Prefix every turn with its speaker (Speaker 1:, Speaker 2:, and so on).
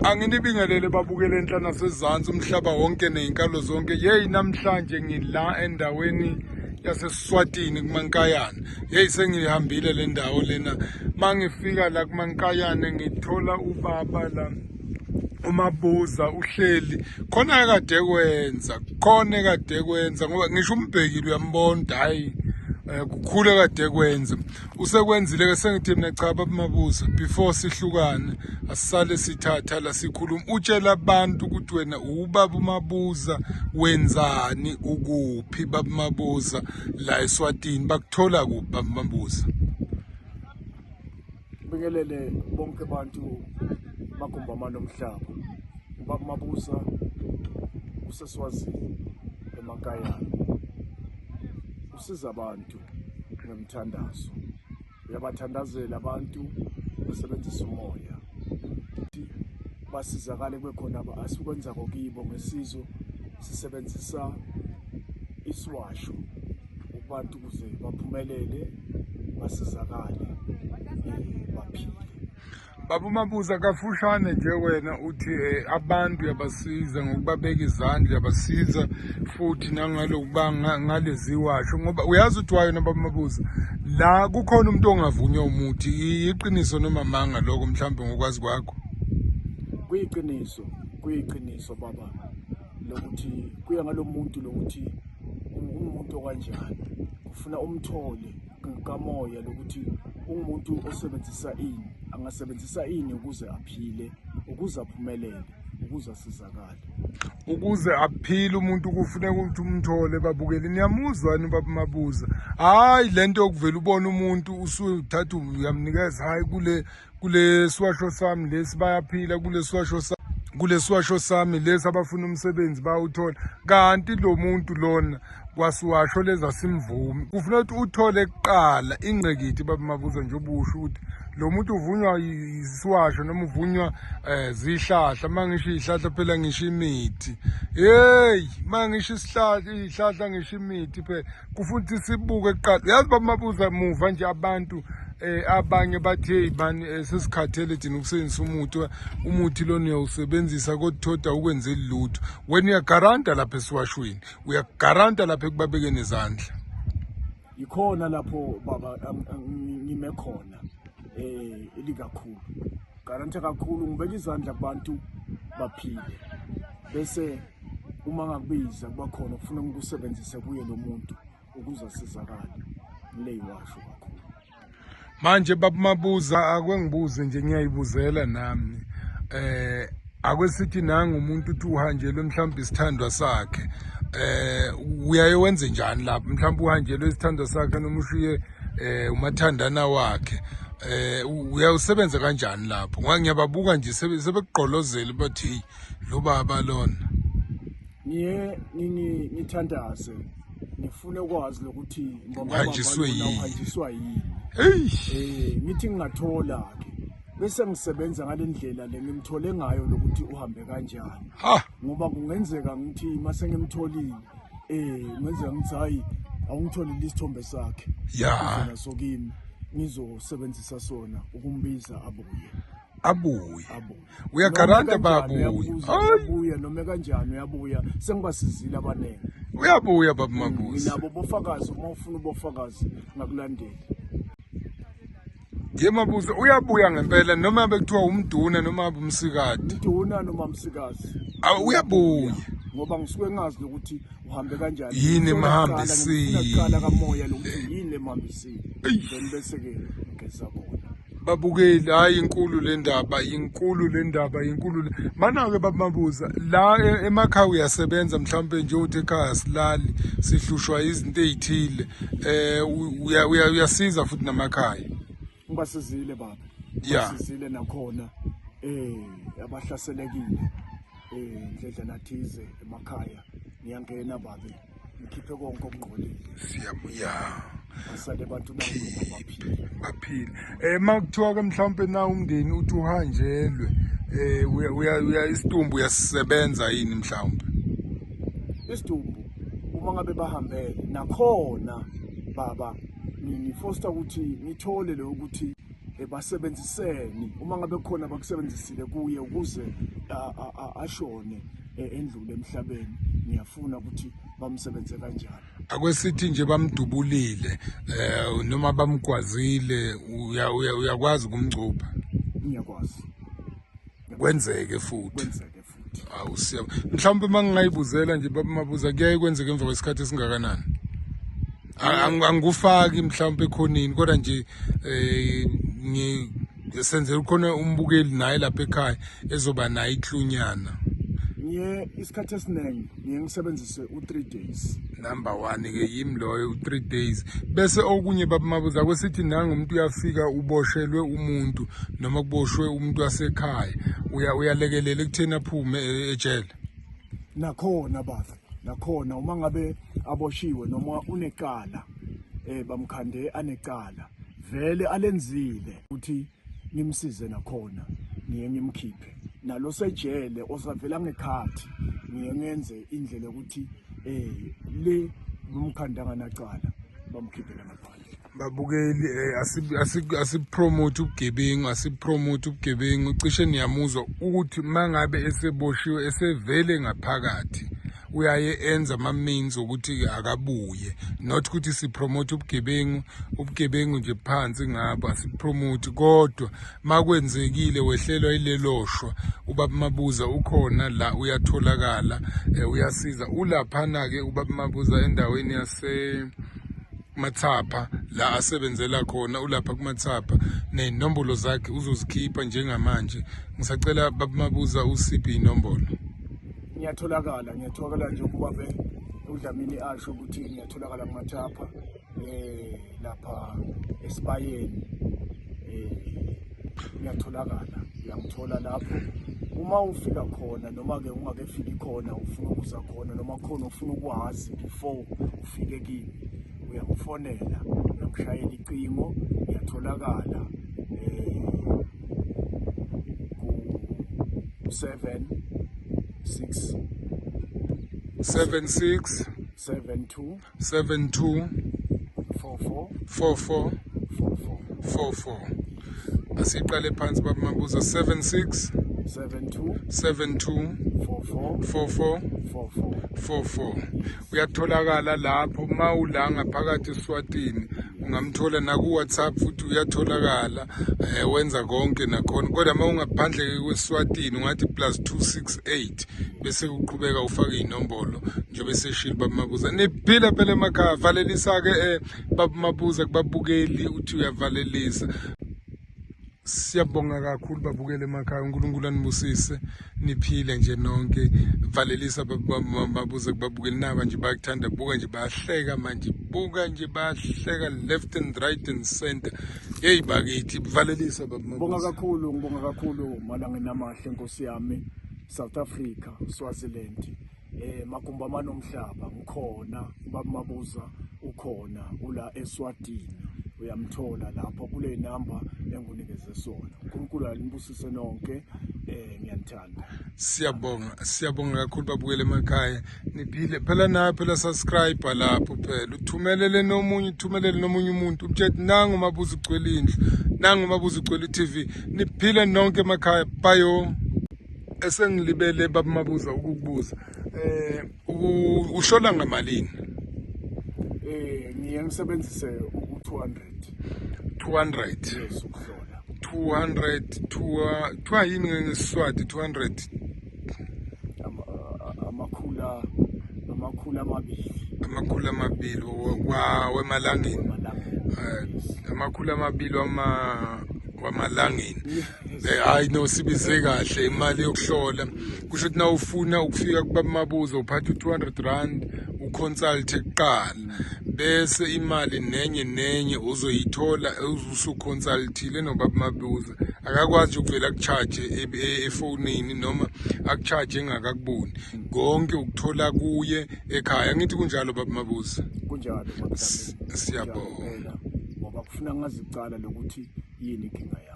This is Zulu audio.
Speaker 1: Anginibingelele babukele enhla nasezansi umhlaba wonke nezinkalo zonke. Yeyi namhlanje ngila endaweni yaseSwatini kuMankayane. Yeyi sengihambile le ndawo lena. Mangifika la kuMankayane ngithola ubaba la uMabuza uhleli khona kade kwenza khona kade kwenza ngoba ngisho umbhekile uyambona hayi eh, kukhulu kade kwenza usekwenzile ke sengithi mina cha baba Mabuza before sihlukane asisale sithatha la sikhuluma utshela abantu ukuthi wena ubaba uMabuza wenzani ukuphi baba Mabuza la eSwatini bakuthola kuphi baba Mabuza?
Speaker 2: Bingelele bonke abantu magumbamane omhlaba. Ubaba Mabuza useSwazini eMankayane usiza abantu ngemthandazo, uyabathandazela abantu besebenzisa umoya basizakale kube khona asikwenzako kibo ngesizo sisebenzisa isiwasho kubantu ukuze baphumelele basizakale baphile.
Speaker 1: Baba uMabuza kafushane nje wena uthi eh, abantu uyabasiza ngokubabeka izandla uyabasiza futhi nangalokuba ngalezi washo ngoba uyazi ukuthi wayona baba Mabuza la kukhona umuntu ongavunywa umuthi iqiniso noma manga lokho mhlawumbe ngokwazi kwakho?
Speaker 2: Kuyiqiniso, kuyiqiniso baba lokuthi kuya ngalomuntu lokuthi ungumuntu okanjani kufuna umthole kamoya lokuthi ungumuntu osebenzisa ini angasebenzisa ini ukuze aphile ukuze aphumelele ukuze asizakale.
Speaker 1: Ukuze aphile umuntu kufuneka ukuthi umthole babukeli niyamuzwa yini ubaba Mabuza? Hhayi lento yokuvela ubone umuntu usuthatha uyamnikeza hhayi kule kule siwasho sami lesi bayaphila kule siwasho sami kulesiwasho sami lesi abafuna umsebenzi bawuthola kanti lo muntu lona kwasiwasho lezi asimvumi kufuna ukuthi uthole kuqala ingcekithi baba Mabuza nje ubusho ukuthi lo muntu uvunywa isiwasho noma uvunywa eh zihlahla uma ngisho izihlahla phela ngisho imithi hey uma ngisho isihlahla izihlahla ngisho imithi phela kufuna ukuthi sibuke kuqala uyazi baba Mabuza muva nje abantu eh abanye bathi hey man eh, sesikhathele thina ukusebenzisa umuthi umuthi lona uyawusebenzisa kodwa thoda ukwenzeli lutho wena uyagaranta lapha esiwashweni uyagaranta lapha ekubabekeni izandla.
Speaker 2: Yikhona lapho baba ngime khona eh elikakhulu garanta kakhulu ngibeka izandla kubantu baphile bese uma ngakubiza kuba khona kufuna ngikusebenzise kuye lo muntu ukuze asizakale ngileyiwasho kakhulu.
Speaker 1: Manje baba Mabuza ake ngibuze nje ngiyayibuzela nami eh ake sithi nangu umuntu uthi uhanjelwe mhlawumbe isithandwa sakhe eh uyaye wenze njani lapho mhlawumbe uhanjelwe isithandwa sakhe noma ushiye eh umathandana wakhe eh uyawusebenza kanjani lapho ngoba ngiyababuka nje sebekugqolozela bathi hey lo baba lona.
Speaker 2: Ngiye ngithandaze ngifune ukwazi lokuthi
Speaker 1: uhanjiswe yini
Speaker 2: uhanjiswa yini hey eh ngithi ngingathola ke bese ngisebenza ngalendlela le ngimthole ngayo lokuthi uhambe kanjani ngoba kungenzeka ngithi mase ngimtholile eh kungenzeka ngithi hayi awungitholile isithombe sakhe
Speaker 1: ya
Speaker 2: naso kimi ngizosebenzisa sona ukumbiza abuye
Speaker 1: abuye uyagaranta babuye
Speaker 2: uyabuya noma kanjani uyabuya sengibasizile abaningi
Speaker 1: uyabuya baba Mabuza
Speaker 2: nginabo bofakazi uma ufuna ubofakazi ngakulandela
Speaker 1: ye Mabuza uyabuya ngempela noma bekuthiwa umduna noma umsikati
Speaker 2: umduna noma umsikazi
Speaker 1: uyabuya
Speaker 2: ngoba ngisuke ngazi ukuthi uhambe kanjani
Speaker 1: yini emhambisile
Speaker 2: kuqala kamoya lokuthi yini emhambisile then bese ke ngeza kona.
Speaker 1: Babukeli hayi inkulu le ndaba inkulu le ndaba inkulu le mana-ke babumabuza la emakhaya uyasebenza mhlawumbe nje uthi ekhaya silali sihlushwa izinto ey'thile um uyasiza futhi namakhaya.
Speaker 2: Ngibasizile baba ngibasizile nakhona eh abahlaselekile eh ndledlana thize emakhaya ngiyangena babe ngikhiphe konke okungcolile
Speaker 1: siyabuya
Speaker 2: basale abantu baphile
Speaker 1: baphile eh makuthiwa ke mhlawumbe na umndeni uthi uhanjelwe eh uya uya isidumbu uyasisebenza yini mhlawumbe
Speaker 2: isidumbu uma ngabe bahambele nakhona baba ngifosta ukuthi ngithole lo ukuthi Basebenziseni uma ngabe khona bakusebenzisile kuye ukuze ashone endlule emhlabeni. Ngiyafuna ukuthi bamsebenze kanjalo.
Speaker 1: Akwesithi nje bamdubulile noma bamgwazile, uyakwazi ukumgcupha?
Speaker 2: Ngiyakwazi.
Speaker 1: Kwenzeke futhi.
Speaker 2: Kwenzeke futhi.
Speaker 1: Awu, siya mhlawumbe uma ngingayibuzela nje, Baba Mabuza, kuyaye kwenzeke emva kwesikhathi esingakanani? Angikufaki mhlawumbe ekhoneni, kodwa nje senzela ukhona umbukeli naye lapha ekhaya ezoba naye iklunyana.
Speaker 2: Ngiye isikhathi esiningi ngiye ngisebenzise u-3 days.
Speaker 1: Number 1 ke yimi loyo, u-3 days. Bese okunye, Baba Mabuza, kwesithi nangu umuntu uyafika, uboshelwe umuntu noma kuboshwe umuntu wasekhaya, uyalekelela ekutheni aphume ejele?
Speaker 2: Nakhona baba, nakhona uma ngabe aboshiwe noma unecala, bamkhande anecala vele alenzile, ukuthi ngimsize nakhona ngiye ngimkhiphe nalo sejele osavela ngekhathi, ngiye ngenze indlela yokuthi le bamkhanda nganacala bamkhiphele ngaphandle.
Speaker 1: Babukeli, asipromote ubugebengu, asipromote ubugebengu. Cishe niyamuzwa ukuthi mangabe eseboshiwe, esevele ngaphakathi, uyaye enza ama-means ukuthi akabuye. Not ukuthi sipromote ubugebengu, ubugebengu nje phansi ngabo asipromote, kodwa makwenzekile wehlelwa ileloshwa, ubaba Mabuza ukhona la, uyatholakala, uyasiza. Ulaphana-ke ubaba Mabuza endaweni yase Matsapha la asebenzela khona, ulapha kuMatsapha, ney'nombolo zakhe uzozikhipha njengamanje. Ngisacela, Baba Mabuza, usiphe inombolo.
Speaker 2: Ngiyatholakala, ngiyatholakala njengoba be uDlamini asho ukuthi ngiyatholakala kuMathapha, lapha esibayeni, ngiyatholakala, uyangithola lapho uma ufika khona, noma ke ungakefiki khona ufuna ukuza khona, noma khona ufuna ukwazi before ufike kimi, uyangifonela, uyangishayela icingo. Ngiyatholakala ku 7 6
Speaker 1: 76
Speaker 2: 7 2
Speaker 1: 72
Speaker 2: 4 4
Speaker 1: 44
Speaker 2: 4 4.
Speaker 1: 44. Asiqale phansi, Baba Mabuza. 76
Speaker 2: 7 2
Speaker 1: 72
Speaker 2: 4 4
Speaker 1: 44
Speaker 2: 4 4.
Speaker 1: 44. Uyatholakala lapho ma ula ngaphakathi eSwatini, ungamthola naku-WhatsApp futhi uyatholakala, wenza konke nakhona. Kodwa ma ungaphandle kweSwatini ungathi plus 268, bese kuqhubeka ufake inombolo njengoba eseshilo Baba Mabuza. Niphile phela emakhaya. Valelisa-ke, Baba Mabuza, kubabukeli, uthi uyavalelisa. Siyabonga kakhulu, babukele emakhaya. uNkulunkulu anibusise, niphile nje nonke. Valelisa, Mabuza, kubabukeli naba nje bayakuthanda. Buka nje, bayahleka manje, buka nje, bayahleka left and right and center. Hey bakithi, valelisa, Baba
Speaker 2: Ngibonga
Speaker 1: Mabuza.
Speaker 2: kakhulu, ngibonga kakhulu. Malangeni amahle, nkosi yami. South Africa, Swaziland, magumba manomhlaba, ngikhona. Baba Mabuza ukhona, ula eSwatini, uyamthola lapho kule number engunikeze sona. uNkulunkulu alibusise nonke, ngiyanithanda.
Speaker 1: Siyabonga, siyabonga kakhulu, babukele emakhaya. Niphile phela nawe phela, subscribe lapho phela, uthumelele nomunye, uthumelele nomunye umuntu, umtshele nangu Mabuza ugcwele indlu, nangu Mabuza ugcwele i-TV. Niphile nonke emakhaya, bayo. Esengilibele, Baba Mabuza, ukukubuza, uhlola ngamalini?
Speaker 2: Ngiye ngisebenzise u-200.
Speaker 1: 200?
Speaker 2: Yes, ukuhlola.
Speaker 1: 200, kuthiwa yini ngeSiswati 200?
Speaker 2: Amakhulu 2.
Speaker 1: 200 wemalangeni.
Speaker 2: Emalangeni.
Speaker 1: 200 wamalangeni. Hayi no, sibize kahle imali yokuhlola. Kusho ukuthi nawufuna ukufika kubaba Mabuza uphatha u-200 rand, uconsult kuqala, bese imali nenye nenye uzoyithola usuconsultile nobaba Mabuza. Akakwazi nje ukuvela akucharge efonini noma akucharge engakakuboni. Konke ukuthola kuye ekhaya. Ngithi kunjalo, Baba Mabuza?
Speaker 2: Kunjalo, Baba.
Speaker 1: Siyabonga.
Speaker 2: Ngoba kufuna ngazicala lokuthi yini inkinga yakho.